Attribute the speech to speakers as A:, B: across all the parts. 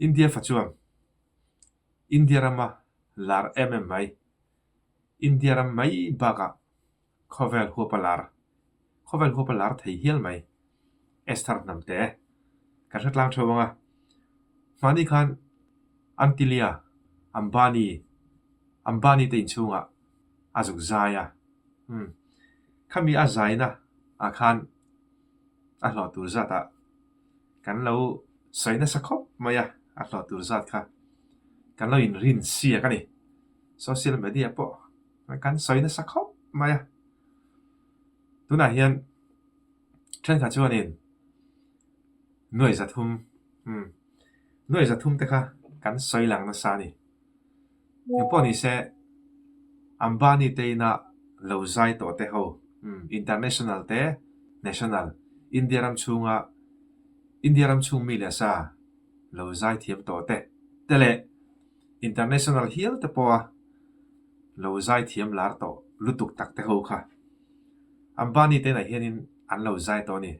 A: India fa chuan India rama lar em em mai, India ram mai bakah khawvel huapa lar, khawvel huapa lar thei hial mai Esther hnamte kan hre tlang theuh ang a. Hmani khan Antilia Ambani Ambani te inchhungah a zuk zai a, umm khami a zaina ah khan a hlawh tur zat ah kan lo sawi nasa khawp mai a, a hlawh tur zat kha kan lo inrin siak a ni. Social media pawh kan sawi nasa khawp mai a. Tunah hian thenkhat chuanin nuai zathum umm nuai zathum te kha kan sawi lang nasa a ni. Engpawh ni se Ambani te ina lo zai tawh te ho umm international te national India ram chhunga India ram chhung mi leh sa lo zai thiam tawh te te leh international hial te pawha lo zai thiam lar tawh lutuk tak te ho kha Ambani te inah hianin an lo zai tawh a ni.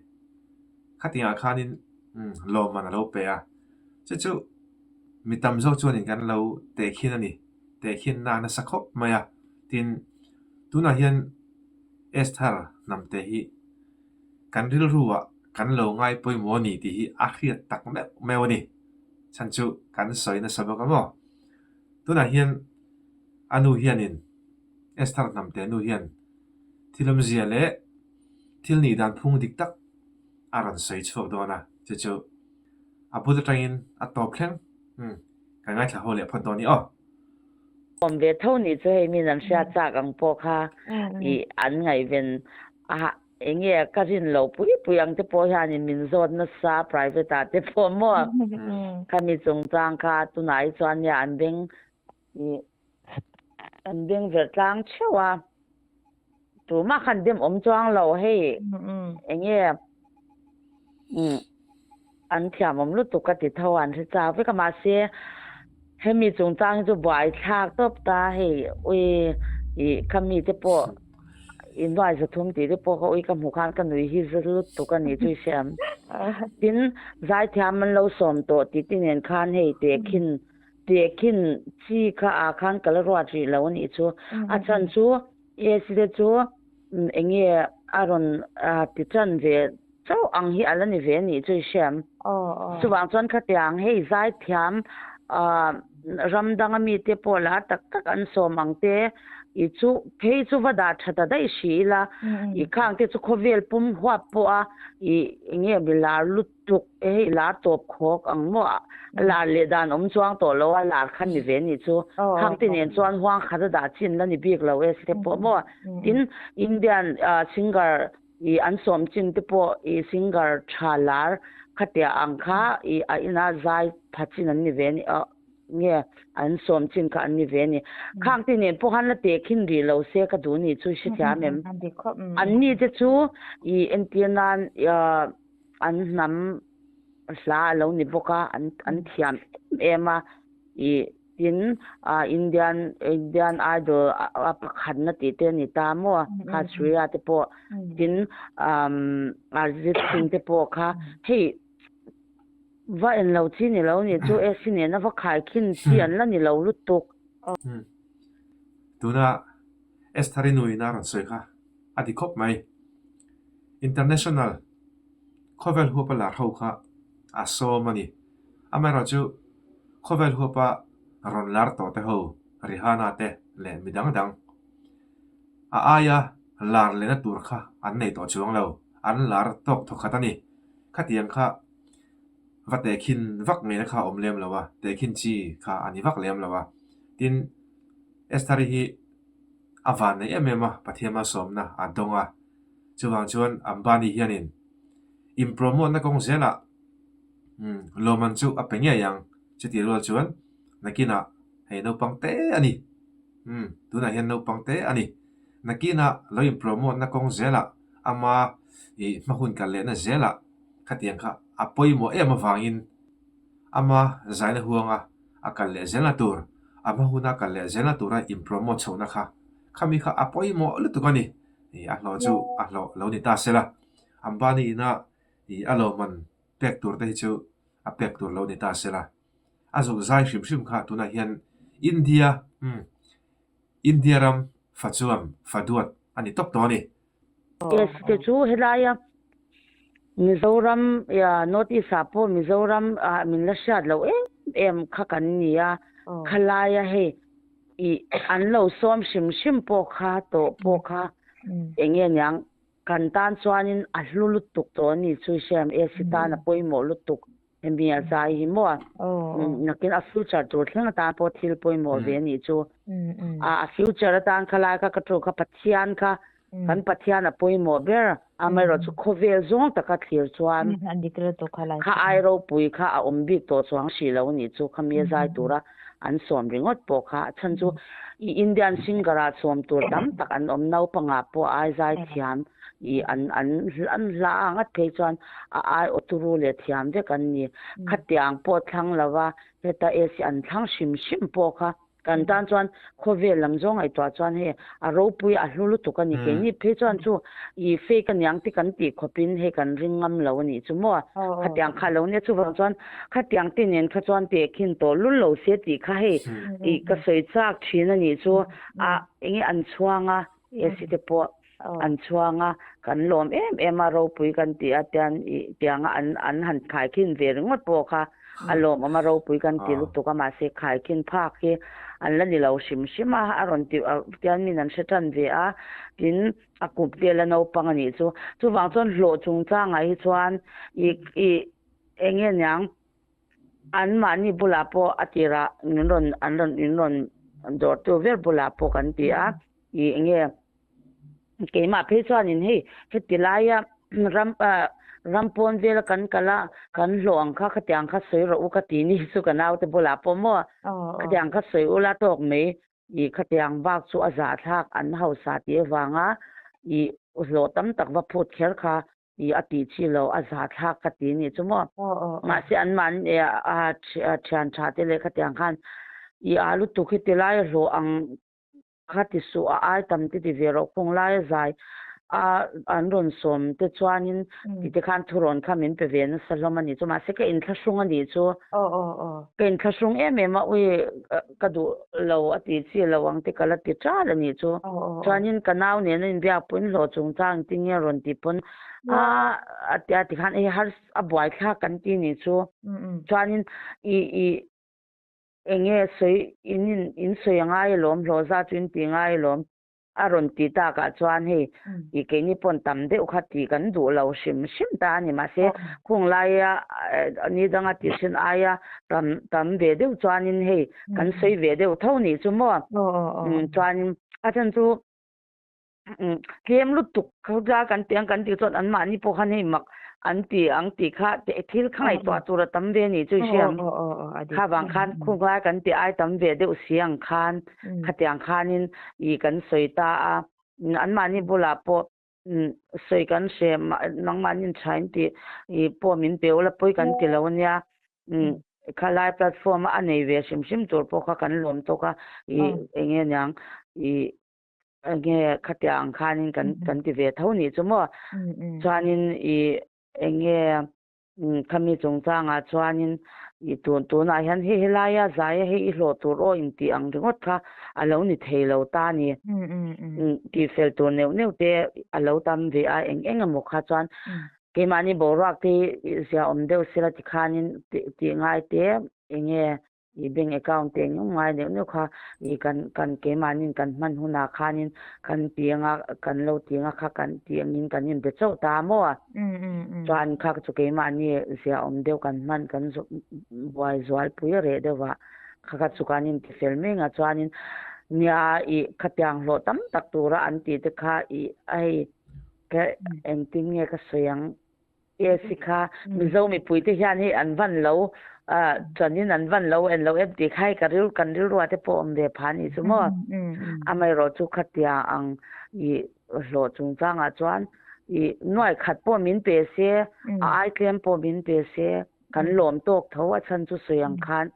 A: Khatiangah khanin umm lawmman a lo pe a, chu chu mi tam zawk chuanin kan lo tehkhin a ni, tehkhinna a nasa khawp mai a. Tin, tunah hian Esther hnamte hi kan rilruah kan lo ngai pawimawh a ni tih hi a hriat tak meuh meuh a ni. Chhan chu kan sawi nasa bawk a maw? Tunah hian a nu hianin Esther hnamte nu hian thil awmzia leh thil nih dan phung dik tak a rawn sawi chhuak dawn a, chu chu a bul atangin a tawp thleng umm kan ngaithla ho leh phawt dawn i aw.
B: Awm ve tho nih chu hei min an hriat chak ang pawh kha ih an ngaihven a enge ka rin lo pui pui ang te pawh hianin min zawt nasa private ah te pawh maw khami chungchang kha tunah hi chuan nia an beng Ih, an beng verh tlang theuh a, tumah khan dem awm chuang lo hei enge umm an thiam awm lutuk ka ti tho a an hre chak vek a mahse hemi chungchang hi chu buai thlak tawp ta hei ui ih khami te pawh innuai zathum tih te pawh kha ui ka hmuh khan ka nui hi za lutuk a ni chu i hre ang tin zaithiam an lo sawm tawh tih te nen khan hei tehkhin Tehkhin chi kha ah khan ka la ruat rih lo a nih chu. A chhan chu AC te chu eng nge a rawn ti tan ve chauh ang hi a la ni ve a nih chu i hriam. Chuvang chuan khatiang hei zaithiam ram danga mite pawh lar tak tak an sawm ang te i chu phei chu va dah tha ta daih hri ila i khang te chu khawvel pum huap pawh a i eng nge mi lar lut Tuk e hei lar tawp khawk ang maw a lar leh dan awm chuang tawh lo a lar kha ni ve nih chu khang te nen chuan huang khat a dah chin la ni bik lo e step pawh maw tin Indian singer i an sawm chin te pawh i singer tha lar khatia ang kha i a ina zai pha chin an ni ve ni nge an sawm chin kha an ni ve ni khang te nen pawh khan la tehkhin rih lo se ka duh nih chu i hrethiam em an ni te chu i entir nan An hnam hla a lo ni bawk a, an an thiam em em a, ih tin ah Indian Indian Idol a pakhatna tih te a ni ta maw kha Shreya te pawh tin umm Arijit Singh te pawh kha hei va en lo chi ni lo ni chu AC nena va khaikhin chi an la ni lo lutuk.
A: Tuna Esther-i nuin a rawn sawi kha a ti khawp mai. International khawvel huapa lar ho kha a sawm a ni. Amaherawhchu khawvel huapa rawn lar tawh te ho Rihanna te leh mi dang dang a aia lar lehna tur kha an nei tawh chuang lo, an lar tawk thawkhat a ni. Khatiang kha va tehkhin vak ngeina kha a awm lem lo a, tehkhin chi kha a ni vak lem lo a. Tin, Esther-i hi a van nei em em a, Pathian malsawmna a dawng a. Chuvang chuan Ambani hianin in promote na kawng zelah lawmman chu a pe ngei ang. Chutih rual chuan nakinah hei naupang te a ni. Tunah hian naupang te a ni. Nakinah lo in promote na kawng zelah ama ih hma hun kal lehna zelah khatiang kha a pawimawh em avangin ama zaina huanga a kal leh zelna tur, a hma huna kal leh zelna tura in promote chhohna kha khami kha a pawimawh lutuk a ni. Ih a hlawh chu a hlawh lo ni ta sela, Ambani ina ih a lawmman pek tur te hi chu a pek tur lo ni ta sela. A zuk zai hrim hrim kha tunah hian India, umm, India ram fa chuam, fa duat a ni tawp tawh a ni.
B: Yes, te chu helaia Mizoram, North East ah pawh Mizoram ah min la hriat loh em em kha kan ni a, khalaia hei ih an lo sawm hrim hrim pawh kha tawh pawh kha eng nge niang kan tan chuanin a hlu lutuk tawh a ni chu i hriat em AC tan a pawimawh lutuk. Hemi a zai hi maw? Nakin a future tur thleng atan pawh thil pawimawh ve anih chu. A future atan kha lai kha ka thu kha Pathian kha kan Pathian a pawimawh ber. Amaherawhchu khawvel zawng taka thlir chuan kha ai ropui kha a awm bik tawh chuang hrih lo anih chu. Khami a zai tura an sawm ringawt pawh kha a chhan chu i Indian singer ah sawm tur tam tak an awm naupangah pawh ai zai thiam i an an an hla a ngat phei chuan a ai aw turu leh thiam vek an ni. Khatiang pawh thlang lova heta AC an thlang hrim hrim pawh kha kan tan chuan khawvel lam zawng ngaihtuah chuan hei a ropui a hlu lutuk a ni. Keini phei chuan chu i fake aniang te kan tih khawpin hei kan ring ngam lo a nih chu maw? Khatiang kha lo nia chuvang chuan khatiang te nen kha chuan tehkhin tawh lul lo se tih kha hei ih ka sawi chak thin a nih chu a enge an chhuang a AC te pawh an chhuang a kan lawm em em a ropui kan ti a tian ih tianga an an han khaikhin ve ringawt pawh kha a lawmawm a ropui kan ti lutuk a mahse khaikhin phak hi an la ni lo hrim hrim a a rawn ti tian min an hre tan ve a tin a kup vel a naupang a nih chu. Chuvang chuan hlawh chungchangah hi chuan ih ih eng nge niang anmahni bulah pawh a tirah min rawn an rawn in rawn dawrtu ber bulah pawh kan ti a ih eng nge keimah phei chuanin hei heti laia ram ah ram pawn vela kan kal a kan hlawh ang kha khatiang kha sawi rawh u ka ti ni chu ka naute bulah pawh maw khatiang kha sawi ula tawk mai Ih khatiang bak chu a zahthlak an hausa tih avanga ih hlawh tam tak va phut kher kha ih a tih chi lo a zahthlak ka ti nih chu maw. Mahse an mahni a thian tha te leh khatiang khan ih a lutuk hi tilai a hlawh ang kha ti suh a ai tam te ti ve rawh khung lai a zai a an rawn sawm te chuanin ti te khan thurawn kha min pe ve nasa hlawm a nih chu mahse ka inthlahrung a nih chu ka inthlahrung em em a ui ka duh lo a tih chi lo ang te ka la ti ṭal a nih chu chuanin ka nau nena inbiak pawhin hlawh chungchang engtin nge rawn tih pawn a a ti a tikhan hei har a buaithlak kan ti nih chu chuanin i i eng nge sawi in in sawi a ngai alawm hlawh zat chu in tih ngai alawm. A rawn ti takah chuan hei i keini pawn tam deuh kha tih kan duh lo hrim hrim ta a ni. Mahse khung laia ni danga tih hrin aia tam tam ve deuh chuanin hei kan sawi ve deuh tho nih chu maw? Chuanin a chhan chu tlem lutuk khawtlai kan tih ang kan tih chuan anmahni pawh khan hei mak an ti ang tih kha thil kha ngaihtuah tur a tam ve nih chu i hria ang. Kha vang khan khung lai kan tih ai tam ve deuh si ang khan. Khatiang khanin ih kan sawi ta a, anmahni bulah pawh sawi kan hre nangmahni thain tih ih pawh min pe ula pawi kan ti lo ania. Khalai platform a a nei ve hrim hrim tur pawh kha kan lawm tawk a, ih eng nge niang ih eng nge khatiang khanin kan kan ti ve tho nih chu maw. Chuanin ih eng nge Khami chungchangah chuanin i tun tunah hian hei helaia zaia hei i hlawh tur aw intih ang ringawt kha a lo ni thei lo ta a ni. Tihfel tur neuh neuh te a lo tam ve a, eng eng emaw kha chuan keimahni boruak te hi ziaawm deuh sela tikhanin tih ngai te eng nge I bank account te engemaw ngai neuh neuh kha i kan kan keimahniin kan hman hunah khanin kan ti anga kan lo ti anga kha kan tih angin kan inbe chauh ta maw a? Chuan kha chu keimahni zia awm deuh kan hman kan buai zualpui a reh deuh a, kha kha chu kan inti fel mai anga chuanin nia i khatiang hlawh tam tak tura an tih te kha i hei ka engtin nge ka sawi ang? Yes kha Mizo mipui te hian hei an van lo chuanin an van lo en lo em tih kha hei ka ril kan rilrua te pawh awm ve pha anih chu maw. Amaherawh chu khatia ang i hlawh chungchangah chuan i nuai khat pawh min pe se a ai tlem pawh min pe se kan lawm tawk tho a chhan chu sawi ang khan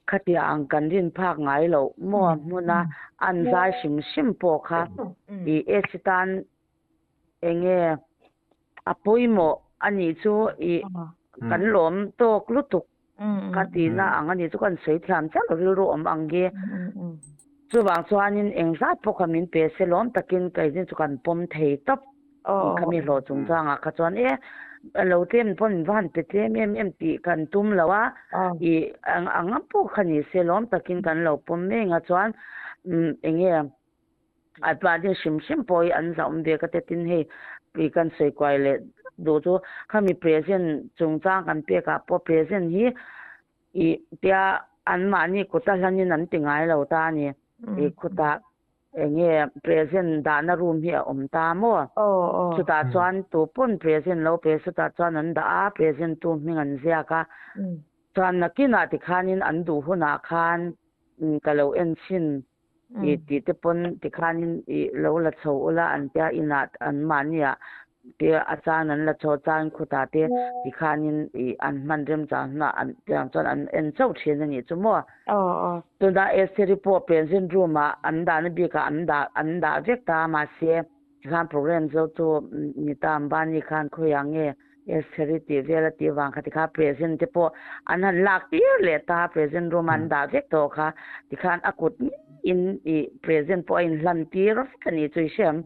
B: khatia ang kan rin phak ngai loh maw hmuna an zai hrim hrim pawh kha i AC tan eng nge a pawimawh a nih chu i kan lawm tawk lutuk. Ka tihna ang a nih chu kan sawi thiam chiah lo rilru awm ang hi. Chuvang chuanin engzat pawh kha min pe se lawm takin keini chu kan pawm thei tawp. Khami hlawh chungchangah kha chuan e lo tlem pawn min va han pe tlem em em tih kan tum lo a, ih ang ang pawh kha ni se lawm takin kan lo pawm mek a chuan enge a mahni hrim hrim pawh hi an zah awm ve ka ti tin hei ih kan sawi kuai leh duh chu khami present chungchang kan pek ah pawh present hi ih tia an mahni kuta hlanin an ti ngai lo ta a ni ih khutah Enge present dahna room hi a awm ta maw? Chutah chuan tu pawn present lo pe chutah chuan an dah a, present tu hming an ziak a. Chuan nakinah tikhanin an duh hunah khan ka lo en chhin i tih te pawn tikhanin i lo la chho ula an tia inah anmahniah te a chan an la chho chan khutah te tikhanin ih an hman remchang hunah an tiang chuan an en chauh thin a nih chu maw. Tunah Estheri pawh pension room ah an dahna bikah an dah an dah vek ta a mahse tikhan program zo chu Nita Ambani khan khawiah nge Estheri tih vel a tih vang kha tikhan present te pawh an han lak tir leh ta a present room ah an dah vek tawh kha tikhan a kut ngeiin ih present pawh a inhlan tir vek a nih chu i hriam.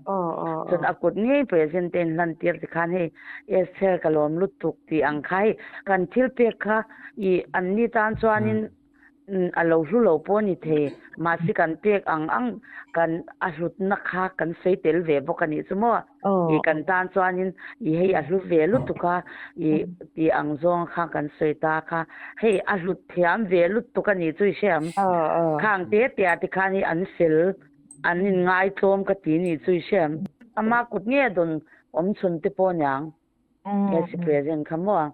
B: Chuan a kut ngei present te inhlan tir tikhan hei Esther ka lawm lutuk tih ang kha hei kan thil pek kha ih an ni tan chuanin a lo hlu lo pawh a ni thei mahse kan pek ang ang kan a hlutna kha kan sawi tel ve bawk a nih chu maw ih kan tan chuanin ih hei a hlu ve lutuk a ih tih ang zawng kha kan sawi ta kha hei a hlut thiam ve lutuk a nih chu i hre ang khang te te ah te khan hi an fel an inngai tlawm ka ti nih chu i hre ang ama kut nge dawn awm chhun te pawh aniang he si present kha maw.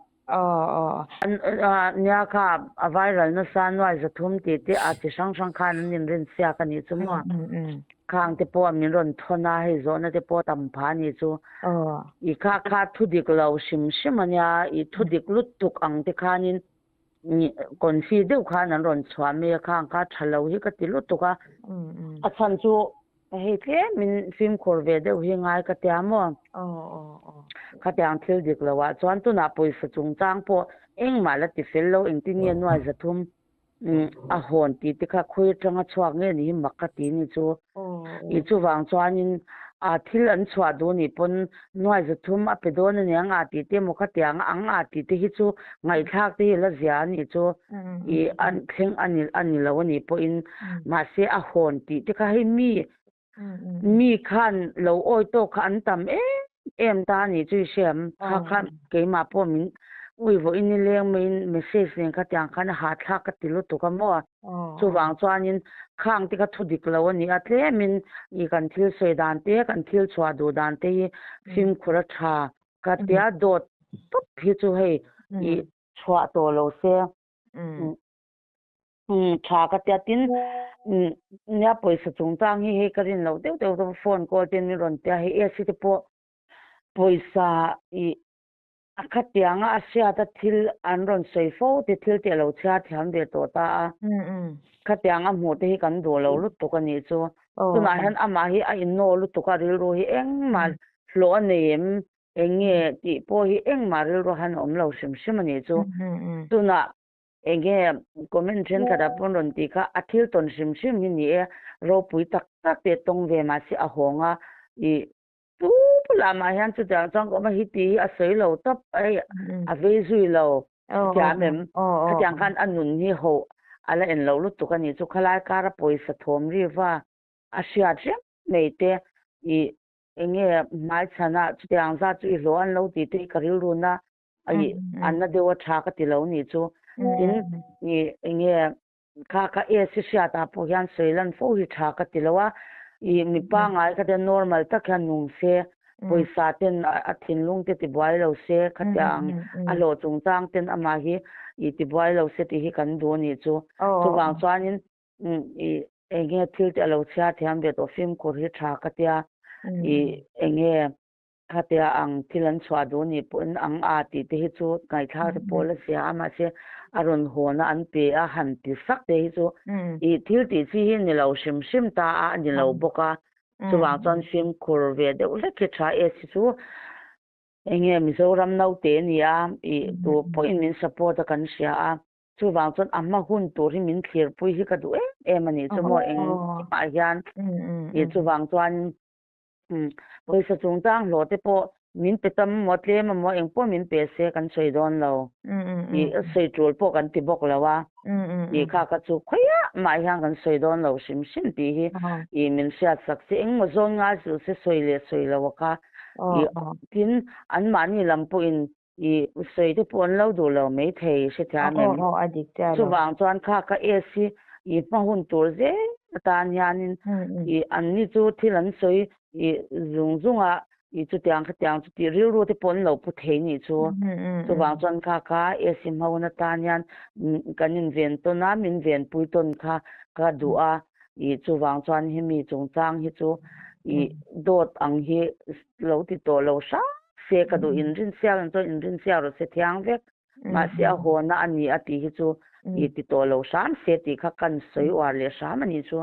B: Nia kha a viral nasa nuai 300 tih te a chi hrang hrang khan an inrin siak a nih chu maw? Khang te pawh min rawn thawn a, hei zawhna te pawh tam phah a nih chu. I kha kha thu dik lo hrim hrim a nia, i thu dik lutuk ang te khanin confi deuh khan an rawn chhuah mai a, khang kha tha lo hi ka ti lutuk a. A chhan chu Hei tlemin fimkhur ve deuh hi ngai ka tia maw? Khatiang thil dik lo ah chuan tunah pawisa chungchang pawh engmah la ti fel lo engtin nge nuai 300 a hawn tih te kha khawi atanga chhuak nge ni hi mak ka ti ni chu. I chuvang chuanin a thil an chhuah duh nih pawn nuai 300 a pe dawn aniang a tih te emaw khatiang ang a tih te hi chu ngaihthlak te hi la zia a nih chu. I an thleng a ni a ni lo a nih pawhin mahse a hawn tih te kha hei mi mi khan lo awi tawk kha an tam em em ta a nih chu i hriam kha kha keimah pawh min ui vawiin ni leng maiin message nen kha tiang khan a hahthlak ka ti lutuk a maw chuvang chuanin khang te kha thu dik lo a ni a tlemin i kan thil sawi dan te kan thil chhuah duh dan te hi fimkhur a tha ka tia dawt tawp hi chu hei i chhuah tawh lo se. Umm tha ka tia tin nia pawisa chungchang hi hei ka rin loh deuh deuh te phone call ten min rawn tia hei AC te pawh pawisa ih a khatianga a hriat a thil an rawn sawi fo te thil te a lo chhiar thiam ve tawh ta a khatianga hmuh te hi kan duh lo lutuk a nih chu tunah hian amah hi a innaw lutuk a rilru hi engmah hlawh a nei em Eng nge tih pawh hi engmah rilru han awm lo hrim hrim a nih chu. Tunah eng nge comment thenkhatah pawn rawn tih kha a thil tawn hrim hrim hi ni e, ropui tak tak te tawng ve mahse a hawng a, ih tu bulah mah hian chutiang chuan ka awm a, hi tih hi a sawi lo tawp hei a vei zui lo hetiang em? Khatiang khan a nun hi ho a la en lo lutuk a nih chu, khalai kara pawisa thawm riva a hriat reng mai te ih Enge hmaichhana chutiang zat chu i hlawh an lo tih te hi ka rilru na i an na deuh a tha ka ti lo nih chu. Tin, i enge kha kha AC hriat ah pawh hian sawi lan fo hi tha ka ti lo a, i mi pangngai kha te normal tak hian nung se, pawisa ten a thinlung te tibuai lo se, khatiang a hlawh chungchang ten amah hi i tibuai lo se tih hi kan duh nih chu. Chuvang chuanin i enge thil te a lo chhiar thiam ve tawh fimkhur hi tha ka tia i enge khatia ang thil an chhuah duh nih pawhin ang a tih te hi chu ngaihthlak te pawh la sia a mahse a rawn hawn a an pe a han ti sak te hi chu i thil tih chi hi ni lo hrim hrim ta a a ni lo bawk a chuvang chuan fimkhur ve deuh hlek hi tha e si chu enge Mizoram naute a ni a i tu pawhin min support a kan hria a. Chuvang chuan a hma hun tur hi min thlirpui hi ka duh em em a nih chu maw engkimah hian ih chuvang chuan pawisa chungchang hlawh te pawh min pe tam maw tlem a maw eng pawh min pe se kan sawi dawn lo ih sawi tul pawh kan ti bawk lo a ih kha kha chu khawiah mah hian kan sawi dawn lo hrim hrim tih hi ih min hriat sak se engmaw zawn ngai suh se sawi leh sawi lo a kha ih tin anmahni lam pawhin I sawi te pawh an lo duh lo maithei hrethiam em?
C: Aw a dik chiah lo.
B: Chuvang chuan kha ka S hi i hma hun tur zel atan hianin i anni chu thil an sawi i zung zung a, i chutiang khatiang chu tih rilru te pawh an lo pu thei nih chu. Chuvang chuan kha ka S hi hma hun atan hian kan inven tawn a, min venpui tawn kha ka duh a, i chuvang chuan hemi chungchang hi chu i dawt ang hi lo ti tawh lo hram se ka duh inrin siak ang chuan inrin siak rawh se thiang vek mahse a hawna a ni a tih hi chu i ti tawh lo hram se tih kha kan sawi uar leh hram a nih chu.